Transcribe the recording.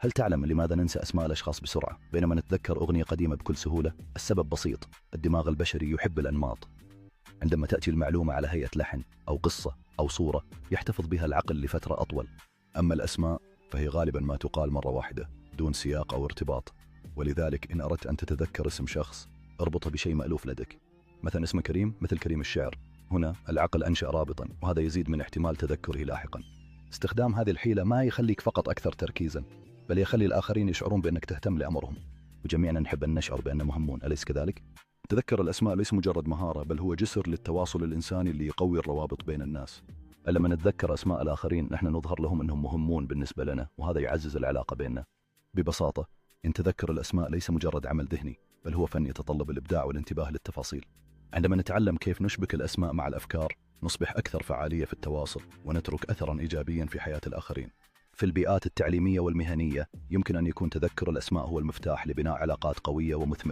هل تعلم لماذا ننسى أسماء الأشخاص بسرعة بينما نتذكر أغنية قديمة بكل سهولة؟ السبب بسيط، الدماغ البشري يحب الأنماط. عندما تأتي المعلومة على هيئة لحن أو قصة أو صورة يحتفظ بها العقل لفترة أطول. أما الأسماء فهي غالبا ما تقال مرة واحدة دون سياق أو ارتباط، ولذلك إن أردت أن تتذكر اسم شخص اربطه بشيء مألوف لديك. مثلا اسم كريم مثل كريم الشعر، هنا العقل أنشأ رابطا وهذا يزيد من احتمال تذكره لاحقا. استخدام هذه الحيلة ما يخليك فقط أكثر تركيزا، بل يخلي الآخرين يشعرون بأنك تهتم لأمرهم، وجميعنا نحب أن نشعر بأننا مهمون، أليس كذلك؟ تذكر الأسماء ليس مجرد مهارة، بل هو جسر للتواصل الإنساني اللي يقوي الروابط بين الناس. لما نتذكر أسماء الآخرين نحن نظهر لهم أنهم مهمون بالنسبة لنا، وهذا يعزز العلاقة بيننا. ببساطة، إن تذكر الأسماء ليس مجرد عمل ذهني، بل هو فن يتطلب الإبداع والانتباه للتفاصيل. عندما نتعلم كيف نشبك الأسماء مع الأفكار نصبح أكثر فعالية في التواصل ونترك أثرا إيجابيا في حياة الآخرين. في البيئات التعليمية والمهنية يمكن أن يكون تذكر الأسماء هو المفتاح لبناء علاقات قوية ومثمرة.